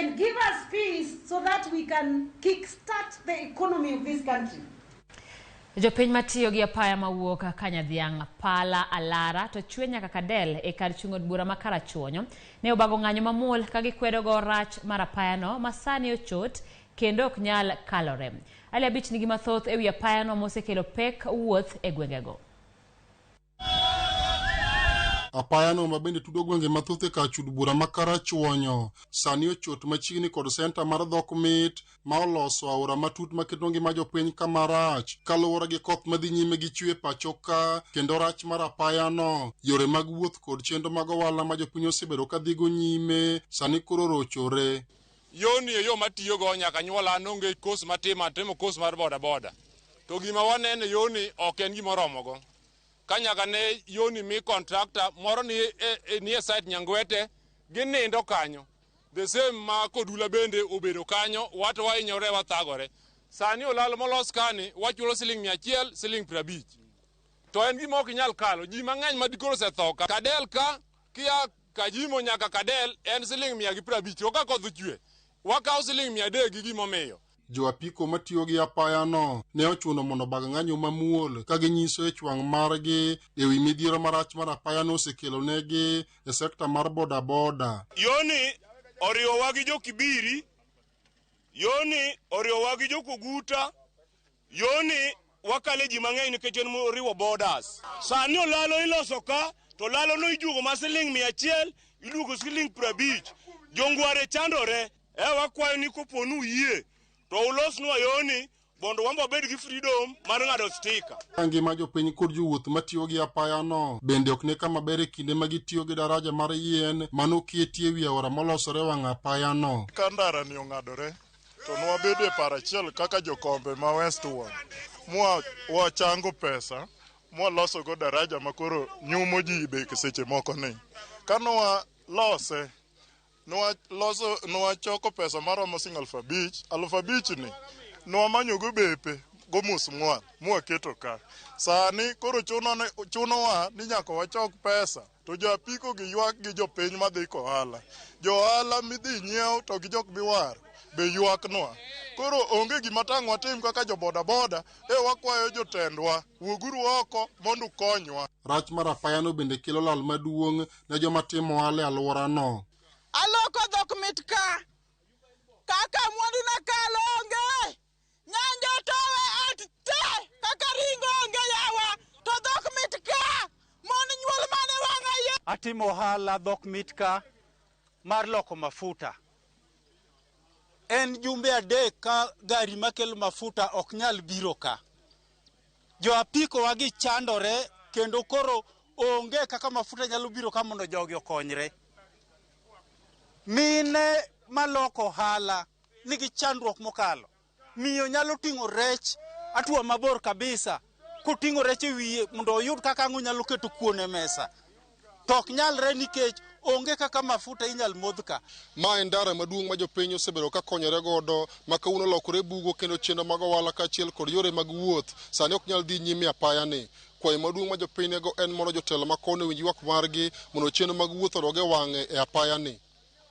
And give us peace so that we can kickstart the economy of this country. Jopiny matiyo gi apaya mawuok Kanyadhiang', Pala, Alara to chwe nyaka Kadel e kar chung' od bura ma Karachuonyo ne obago ng'anyo mamuol ka gikwedogo rach mar apayano ma sani ochot kendo ok nyal kalore. Ali Abich nigi mathoth ewi apayano mosekelo pek wuoth e gwengego. Apayano ma bende tudo gwenge mathoth e kar chud bura ma Karachuonyo sani ochot machiegni kod senta mar dhok mit ma oloso aora matut maketo ngima jopiny kama rach kaluwore gi koth madhi nyime gi chwe pacho ka kendo rach mar apayano yore mag wuoth kod chenro mag ohala ma jopiny osebedo ka dhigo nyime sani koro rochore. Yoni e yo matiyogo nyaka nyuola an onge kos matimo atimo kos mar boda boda. To gima waneno e yoni ok en gima oromogo. Ka nyaka ne yoni mi contractor moro ni e, ni e site Nyangwete ginindo kanyo. The same ma Kodula bende obedo kanyo wato wahinyore wathagore. Sani olalo molos kani wachulo siling 100 siling 50. To en gima ok inyal kalo. Ji mang'eny ma dikoro osetho ka. Kadel ka kia Kajimo nyaka Kadel en siling 150. To ka koth ochwe wakawo siling 300 gi gimomiyo. Jo apiko matiyo gi apayano ne ochuno mondo obag ng'anyo mamuol ka ginyiso ich wang' margi e wi midhiero marach mar apayano osekelo negi e sekta mar bodaboda. Yoni oriwowa gi jo-Kibiri, yoni oriwowa gi jo-Koguta, yoni wakale ji mang'eny nikech en moriwo borders. Sani olalo iloso ka to olalo no ijuogo ma siling 100 iduogo siling 50. Jongware chandore. E wakwayo ni kopo ni uyie to ulosnwa yoni mondo wan be wabed gi freedom mar ng'ado stika. Ngima jopiny kod jowuoth matiyo gi apayano bende ok ne kama ber e kinde ma gitiyo gi daraja mar yien manoketi e wi aora molosore e wang' apayano. Ka ndara ni ong'adore to nwabedo e paro achiel kaka jokombe ma West Wuon mwa wachango pesa mwalosogo daraja ma koro nyumo ji be seche moko ni. Ka nwalose nwaloso nwachoko pesa maromo siling 5,000 5,000 ni nwamanyogo bepe go musmwal mwaketo ka. Sani koro chunowa ni nyaka wachok pesa to jo apiko gi ywak gi jopiny madhi kohala. Jo ohala midhi nyiew to gi jok miwaro be ywaknwa. Koro onge gima tang' watim kaka jo bodaboda e wakwayo jotendwa wuoguru oko mondo ukonywa. Rach mar apayano bende kelo lal maduong' ne joma timo ohala e alworano. Aloko dhok mit ka. Kaka mwandu na kalo onge. Nyanja towe at te. Kaka ringo onge yawa. To dhok mit ka. Mon nyuol mane wang'a ye. Atimo ohala dhok mit ka mar loko mafuta. En jumbe 3 ka gari makelo mafuta ok nyal biro ka. Jo apiko wagi chandore kendo koro onge kaka mafuta nyalo biro ka mondo jogi okonyre. Mine maloko ohala nigi chandruok mokalo. Miyo nyalo ting'o rech atua mabor kabisa koting'o rech e wiye mondo oyud kaka ang' onyalo keto kuon e mesa. To ok nyalre nikech onge kaka mafuta inyal modh ka. Ma en ndara maduong' ma jopiny osebedo ka konyore godo ma kawuono olokore bugo kendo chenro mag ohala kaachiel kod yore mag wuoth sani ok nyal dhi nyime apaya ni. Kwayo maduong' ma jopiny nigo en mondo jotelo ma kono owinj ywak margi mondo chenro mag wuoth odog e wang'e e apaya ni.